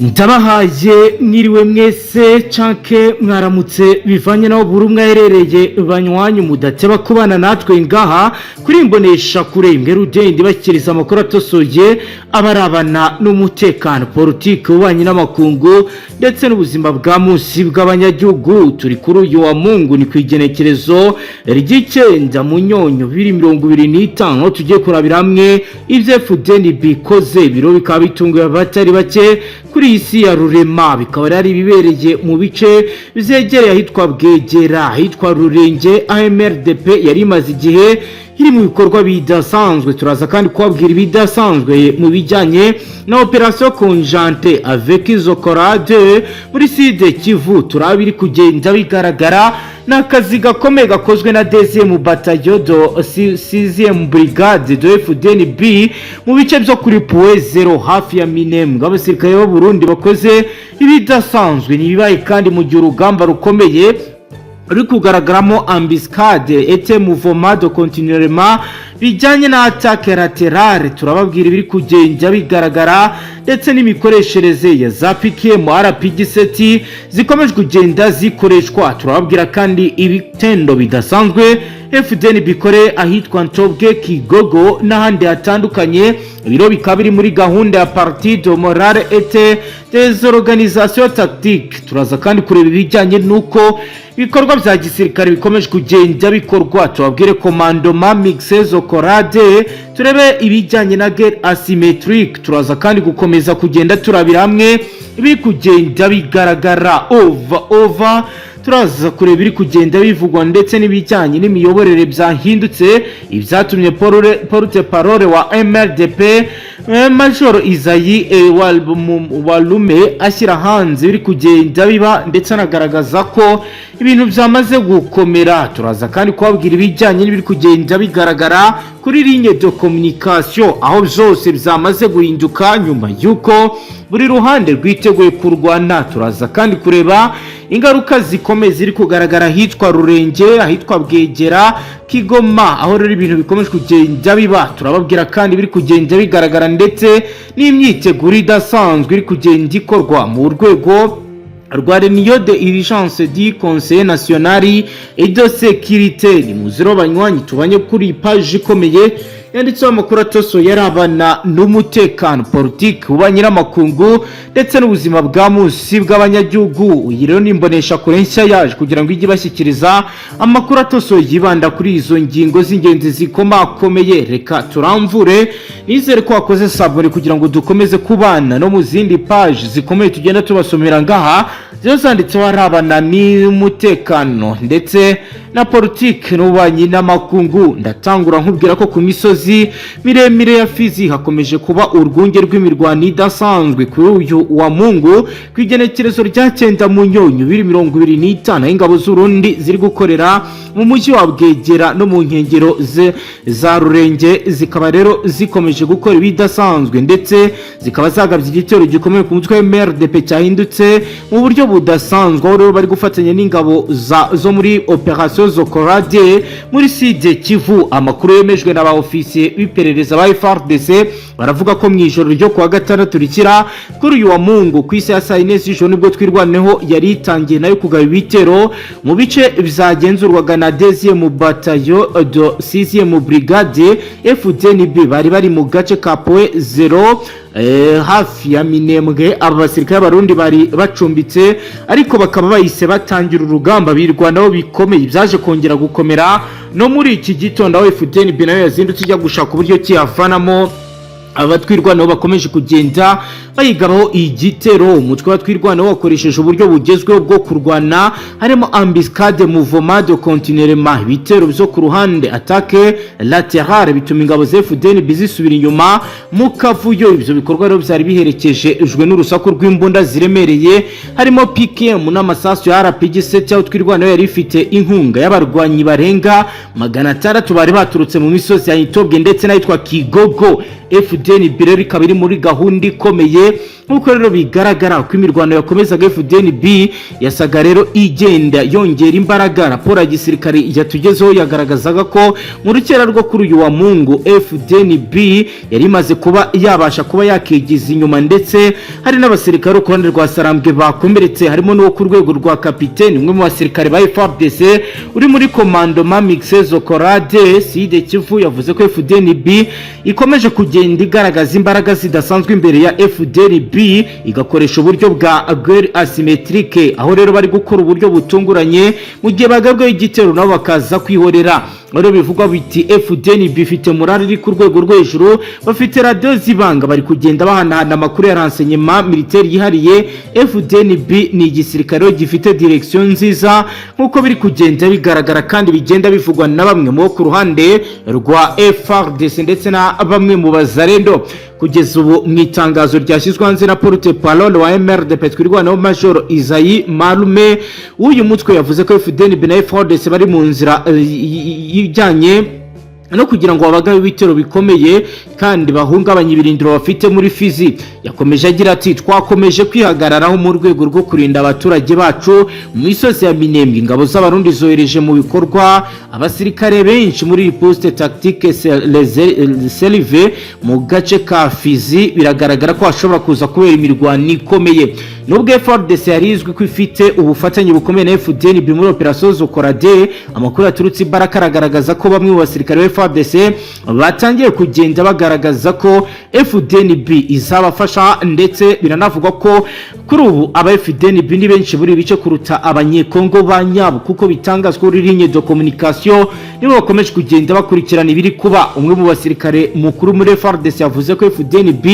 Ndabahaye mwiriwe mwese canke mwaramutse, bivanye naho buri umwe aherereye. Banywanyi mudateba kubana natwe ngaha kuri Imbonesha Kure imwe rugenda ibashyikiriza amakuru atosoye abarabana n'umutekano, politiki, ububanyi n'amakungu ndetse n'ubuzima bwa munsi bw'abanyagihugu. Turi kuri uyu wa Mungu, ni ku igenekerezo ry'9 Munyonyo 2025. Tugiye kurabira hamwe ibyo FDNB ikoze biro, bikaba bitunguye abatari bake kuri iyi si ya Rurema, bikaba ari ibibereye mu bice byegereye ahitwa Bwegera, ahitwa Rurenge, AMRDP yari imaze igihe iri mu bikorwa bidasanzwe. Turaza kandi kubabwira ibidasanzwe mu bijyanye na opération conjointe avec Izokorade muri Sud Kivu. Turaba iri kugenda bigaragara, ni akazi gakomeye gakozwe na deuxième bataillon de sixième brigade de FDNB mu bice byo kuri Point Zéro hafi ya Minembwe. Abasirikare b'u Burundi bakoze ibidasanzwe. Ni ibibaye kandi mu gihe urugamba rukomeye ruri kugaragaramo embuscade et mouvement de continuellement bijyanye na attaque latérale. Turababwira ibiri kugenda bigaragara ndetse n'imikoreshereze ya za PKM, RPG 7 zikomeje kugenda zikoreshwa. Turababwira kandi ibitendo bidasanzwe FDN bikore ahitwa Ntobwe, Kigogo n'ahandi hatandukanye. Ibiro bikaba biri muri gahunda ya partie de morale et des organisations tactiques. Turaza kandi kureba ibijyanye n'uko ibikorwa bya gisirikare bikomeje kugenda bikorwa, tubabwire commandement mixé Zokorade, turebe ibijyanye na guerre asymétrique. Turaza kandi gukomeza kugenda turabira hamwe ibiri kugenda bigaragara over over. Turaza kureba ibiri kugenda bivugwa ndetse n'ibijyanye n'imiyoborere byahindutse, ibyatumye porte parole wa MRDP, Major Izayi Walume, ashyira hanze ibiri kugenda biba ndetse anagaragaza ko ibintu byamaze gukomera. Turaza kandi kubabwira ibijyanye n'ibiri kugenda bigaragara kuri ligne de communication, aho byose byamaze guhinduka nyuma y'uko buri ruhande rwiteguye kurwana. Turaza kandi kureba ingaruka zikomeye ziri kugaragara ahitwa Rurenge, ahitwa Bwegera, Kigoma, aho rero ibintu bikomeje kugenda biba. Turababwira kandi biri kugenda bigaragara ndetse n'imyiteguro idasanzwe iri kugenda ikorwa mu rwego rwa réunion de urgence du Conseil national et de sécurité. Ni muziro banywanyi tubanye kuri iyi paji ikomeye yanditseho amakuru atosoye arabana n'umutekano, politiki, ububanyi n'amakungu ndetse n'ubuzima bwa munsi bw'abanyagihugu. Iyi rero ni Imbonesha Kure nshya yaje kugira ngo ijye ibashyikiriza amakuru atosoye yibanda kuri izo ngingo z'ingenzi zikomakomeye. Reka turamvure, nizere ko wakoze s'abonner kugira ngo dukomeze kubana no mu zindi paji zikomeye tugenda tubasomera ngaha, ziba zanditseho arabana n'umutekano ndetse na politiki n'ububanyi n'amakungu. Ndatangura nkubwira ko ku misozi miremire ya Fizi hakomeje kuba urwunge rw'imirwano idasanzwe kuri uyu wa Mungu, ku igenekerezo rya 9 Munyonyo 2025, aho ingabo z'Urundi ziri gukorera mu mujyi wa Bwegera no mu nkengero za Rurenge, zikaba rero zikomeje gukora ibidasanzwe ndetse zikaba zagabye igitero gikomeye ku mutwe wa MRDP cyahindutse mu buryo budasanzwe, aho rero bari gufatanya n'ingabo zo muri opération Zokorade muri Sud Kivu. Amakuru yemejwe na ba ofisiye b'iperereza ba FARDC baravuga ko mu ijoro ryo kuwa gatandatu rikira kuri uyu wa Mungu, ku isi ya saa 4 z'ijoro, nibwo Twirwaneho yari itangiye nayo kugaba ibitero mu bice byagenzurwaga na deuxième bataillon de sixième brigade FDNB bari bari mu gace ka Point Zéro, hafi ya Minembwe. Aba basirikare b'Abarundi bari bacumbitse, ariko bakaba bahise batangira urugamba birwanaho bikomeye. Byaje kongera gukomera no muri iki gitondo, aho FDNB nayo yazindutse ijya gushaka uburyo kiyavanamo abatwirwanaho bakomeje kugenda bayigabaho igitero. Umutwe wa Twirwanaho wakoresheje uburyo bugezweho bwo kurwana, harimo embuscade, mouvement de contournement, ibitero byo ku ruhande, attaque latérale, bituma ingabo za FDNB zisubira inyuma mu kavuyo. Ibyo bikorwa rero byari biherekejwe n'urusaku rw'imbunda ziremereye, harimo PKM n'amasasu ya RPG 7, aho Twirwanaho yari ifite inkunga y'abarwanyi barenga 600 bari baturutse mu misozi ya Itobwe ndetse n'ahitwa Kigogo. FDNB rero ikaba iri muri gahunda ikomeye Nk'uko rero bigaragara ko imirwano yakomezaga, FDNB yasaga rero igenda yongera imbaraga. Raporo ya gisirikare yatugezeho yagaragazaga ko mu rukera rwo kuri uyu wa Mungu FDNB yari imaze kuba yabasha kuba yakigiza inyuma, ndetse hari n'abasirikare ku ruhande rwa Sarambwe bakomeretse, harimo n'uwo ku rwego rwa kapiteni, umwe mu basirikare ba FARDC uri muri commandement mixte Sokorade Sud Kivu. Yavuze ko FDNB ikomeje kugenda igaragaza imbaraga zidasanzwe imbere ya FDNB, igakoresha uburyo bwa guerre asymétrique, aho rero bari gukora uburyo butunguranye mu gihe bagabweho igitero, nabo bakaza kwihorera. Rero bivugwa biti FDNB ifite morale iri ku rwego rwo hejuru, bafite radiyo z'ibanga, bari kugenda bahanahana amakuru ya renseignement militaire yihariye. FDNB ni igisirikare gifite direction nziza, nk'uko biri kugenda bigaragara kandi bigenda bivugwa na bamwe mu bo ku ruhande rwa FARDC ndetse na bamwe mu bazarendo. Kugeza ubu, mu itangazo ryashyizwe hanze na porte parole wa MRDP Twirwaneho, Major Isayi Marume w'uyu mutwe, yavuze ko FDNB na FARDC bari mu nzira ijyanye no kugira ngo babagabe ibitero bikomeye kandi bahungabanye ibirindiro bafite muri Fizi. Yakomeje agira ati: "Twakomeje kwihagararaho mu rwego rwo kurinda abaturage bacu mu misozi ya Minembwe. Ingabo z'Abarundi zohereje mu bikorwa abasirikare benshi muri riposte tactique réserve mu gace ka Fizi. Biragaragara ko hashobora kuza kubera imirwano ikomeye." Nubwo FARDC yari izwi ko ifite ubufatanye bukomeye na FDNB muri operation Sokorade, amakuru yaturutse imbaraga aragaragaza ko bamwe mu basirikare ba FARDC batangiye kugenda bagaragaza ko FDNB izabafasha, ndetse biranavugwa ko kuri ubu aba FDNB ni benshi muri bice kuruta Abanyekongo ba nyabo, kuko bitangazwa kuri ligne de communication nibo bakomeje kugenda bakurikirana ibiri kuba. Umwe mu basirikare mukuru muri FARDC yavuze ko FDNB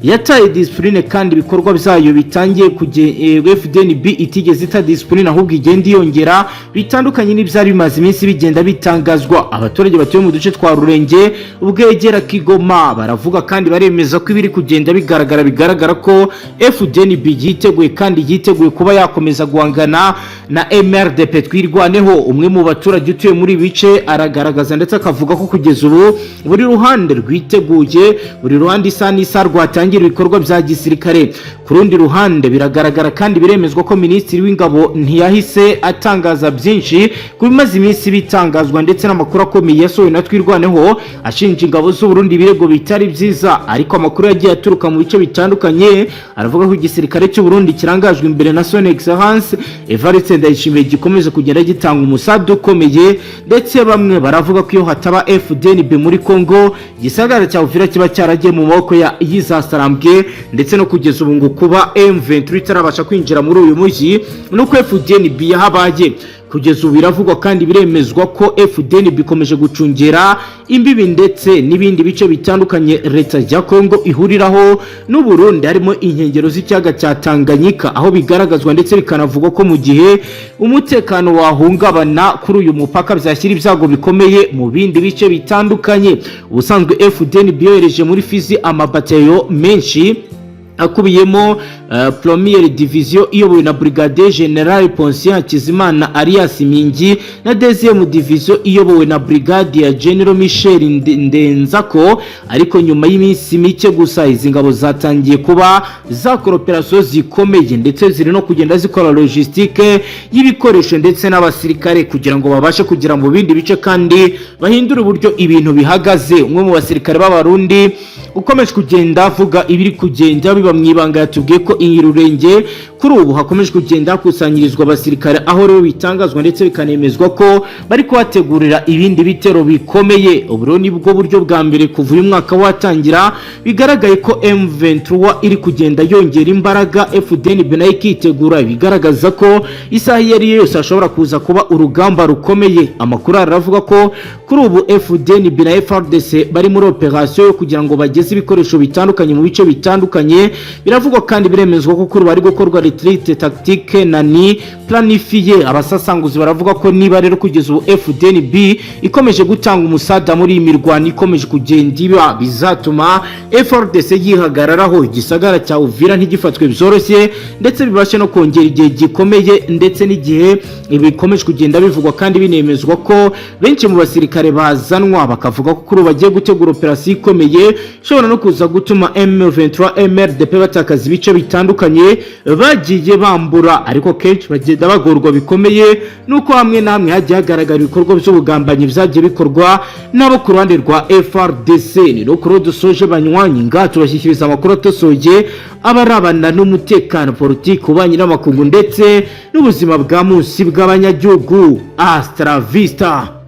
yataye discipline kandi ibikorwa byayo bitangiye. FDNB itigeze ita discipline, ahubwo igenda iyongera, bitandukanye n'ibyari bimaze iminsi bigenda bitangazwa. Abaturage batuye mu duce twa Rurenge, Ubwegera, Kigoma baravuga kandi baremeza ko ibiri kugenda bigaragara ko FDNB yiteguye kandi yiteguye kuba yakomeza guhangana na MRDP Twirwaneho. Umwe mu baturage utuye muri ibi bice aragaragaza ndetse akavuga ko kugeza ubu buri ruhande rwiteguye, buri ruhande isa n'isa rwatangira ibikorwa bya gisirikare. Ku rundi ruhande, biragaragara kandi biremezwa ko Minisitiri w'Ingabo ntiyahise atangaza byinshi ku bimaze iminsi bitangazwa, ndetse n'amakuru akomeye yasohowe na Twirwaneho ashinja ingabo z'u Burundi ibirego bitari byiza. Ariko amakuru yagiye aturuka mu bice bitandukanye aravuga ko igisirikare cy'u Burundi kirangajwe imbere na Son Excellence Evariste Ndayishimiye gikomeza kugenda gitanga umusada ukomeye, ndetse bamwe baravuga ko iyo hataba FDNB muri Congo, igisagara cya Uvira kiba cyaragiye mu maboko ya y'Izasarambwe, ndetse no kugeza ubu ngo kuba M23 itarabasha kwinjira muri uyu mujyi nuko FDNB yahabaye. Kugeza ubu biravugwa kandi biremezwa ko FDNB ikomeje gucungera imbibi ndetse n'ibindi bice bitandukanye leta ya Congo ihuriraho n'u Burundi, harimo inkengero z'ikiyaga cya Tanganyika, aho bigaragazwa ndetse bikanavugwa ko mu gihe umutekano wahungabana kuri uyu mupaka byashyira ibyago bikomeye mu bindi bice bitandukanye. Ubusanzwe FDNB yohereje muri Fizi amabatayo menshi akubiyemo Première Division iyobowe na Brigadier General Poncien Hakizimana alias Mingi, na Deuxième Division iyobowe na Brigadier General Michel Ndenzako. Ariko nyuma y'iminsi mike gusa, izi ngabo zatangiye kuba zakora operation zikomeye, ndetse ziri no kugenda zikora logistique y'ibikoresho ndetse n'abasirikare kugira ngo babashe kugera mu bindi bice kandi bahindure uburyo ibintu bihagaze. Umwe mu basirikare b'Abarundi ukomeje kugenda avuga ibiri kugenda biba mu ibanga yatubwiye ko iyi Rurenge kuri ubu hakomeje kugenda hakusanyirizwa abasirikare, aho rero bitangazwa ndetse bikanemezwa ko bari kuhategurira ibindi bitero bikomeye. Ubu rero nibwo buryo bwa mbere kuva uyu mwaka watangira bigaragaye ko M23 iri kugenda yongera imbaraga, FDNB nayo ikitegura, bigaragaza ko isaha iyo ari yo yose hashobora kuza kuba urugamba rukomeye. Amakuru aravuga ko kuri ubu FDNB na FARDC bari muri operation yo kugira ngo bageze ibikoresho bitandukanye mu bice bitandukanye. Biravugwa kandi biremezwa ko kuri ubu bari gukorwa retrait tactique na ni planifié. Abasasanguzi baravuga ko niba rero kugeza ubu FDNB ikomeje gutanga umusada muri iyi mirwano ikomeje kugenda iba, bizatuma FARDC yihagararaho, igisagara cya Uvira ntigifatwe byoroshye, ndetse bibashe no kongera igihe gikomeye, ndetse n'igihe bikomeje kugenda bivugwa kandi binemezwa ko benshi mu basirikare bazanwa, bakavuga ko kuri ubu bagiye gutegura operasiyo ikomeye ishobora no kuza gutuma M23 MRDP RDP batakaza ibice bitandukanye bagiye bambura, ariko kenshi bagenda bagorwa bikomeye nuko hamwe na hamwe hagiye hagaragara ibikorwa by'ubugambanyi byagiye bikorwa nabo ku ruhande rwa FARDC. Ni no kuri dusoje, banywanyi, ngaha tubashyikiriza amakuru atosoye abarabana n'umutekano, politiki, ububanyi n'amakungu ndetse n'ubuzima bwa munsi bw'abanyagihugu. Hasta la vista.